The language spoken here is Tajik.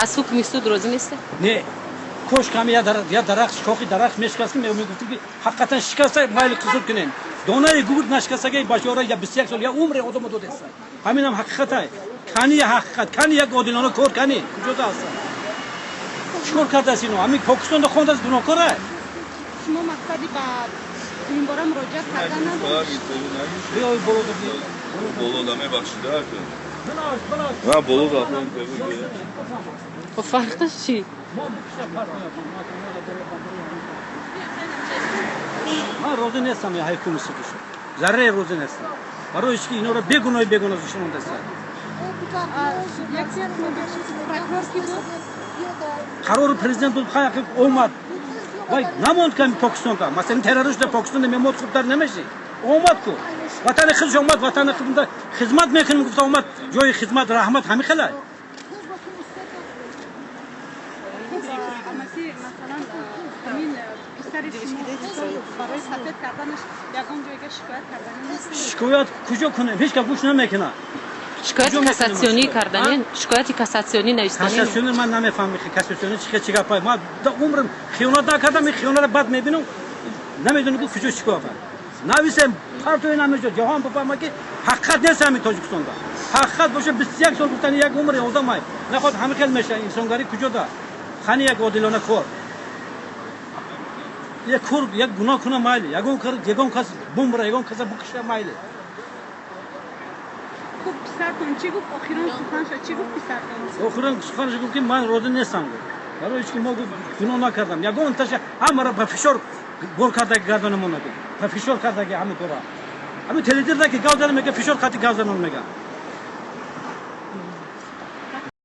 Аз ҳукми суд розӣ нестед? Не, кош ками я дарахт, шохи дарахт мешикаст, ки мегуфтем, ки ҳақиқатан шикаста, майли, қисур кунем. Донаи гугурд нашикастаги башора я 21 сол я умре одама додеста. Ҳаминам ҳақиқатай. Кани я ҳақиқат, кани як одилона кор, кани куҷода ҳастанд? Чӣ кор кардааст ино? Ҳамин Покистонда хондааст, гуноҳкора? Шумо мақсади ба ин бора муроҷиат кардан надоред? Биёй боло. Боло да, мебахшида. На, боло да. Хоб, фарқаш чӣ? Ман розӣ нестам ҳукми судишо, заррае розӣ нестам, барои ки инора бегуноҳи бегуноҳ шунондастанд. Прокурор ки буд? Қарори президент буд, омад, вай намонд ка Покистонка. Масалан, террорист Покистонда мемод, хубтар намеши? Омад ку ватани худш, омад, ватани худда хизмат мекунем гуфта омад, ҷои хизмат раҳмат ҳами хелай. Масалан, ҳамин писари шумо барои сафед карданаш ягон ҷойга шикоят кардани нест? Шикоят куҷо кунем? Ҳеҷ кас гӯш намекунад. Шикояти кассатсионӣ карданен, шикояти кассатсионӣ навистанен? Кассатсионӣ ман намефаҳмам, кассатсионӣ чи, чи гапа. Ман умрам хиёнат накардам, ин хиёнатро бад мебинам, намедонам, ки куҷо шикоят нависем, партои намеҷо ҷаҳон бифаҳма, ки ҳақиқат нест ҳамин Тоҷикистонда. Ҳақиқат боша, 21 сол гуфтани як умри одамай нахоҳад, ҳами хел меша. Инсонгарӣ куҷода? Хани як одилона кор, як кор, як гуноҳ куна, майли, ягон кар, ягон кас бумбра, ягон каса букиша, майли. Хуб, писартон чӣ гуфт? Охирон суханша чӣ гуфт писартон? Охирон суханша гуфт, ки ман розӣ нестам, гуфт, барои ки мо, гуфт, гуноҳ накардам ягон таша, ҳамаро ба фишор бор кардаги гардонамона, гуфт, ба фишор кардаги ҳамин кора. Ҳамин телевизорда ки гав зана мега, фишор қати гав занон мега.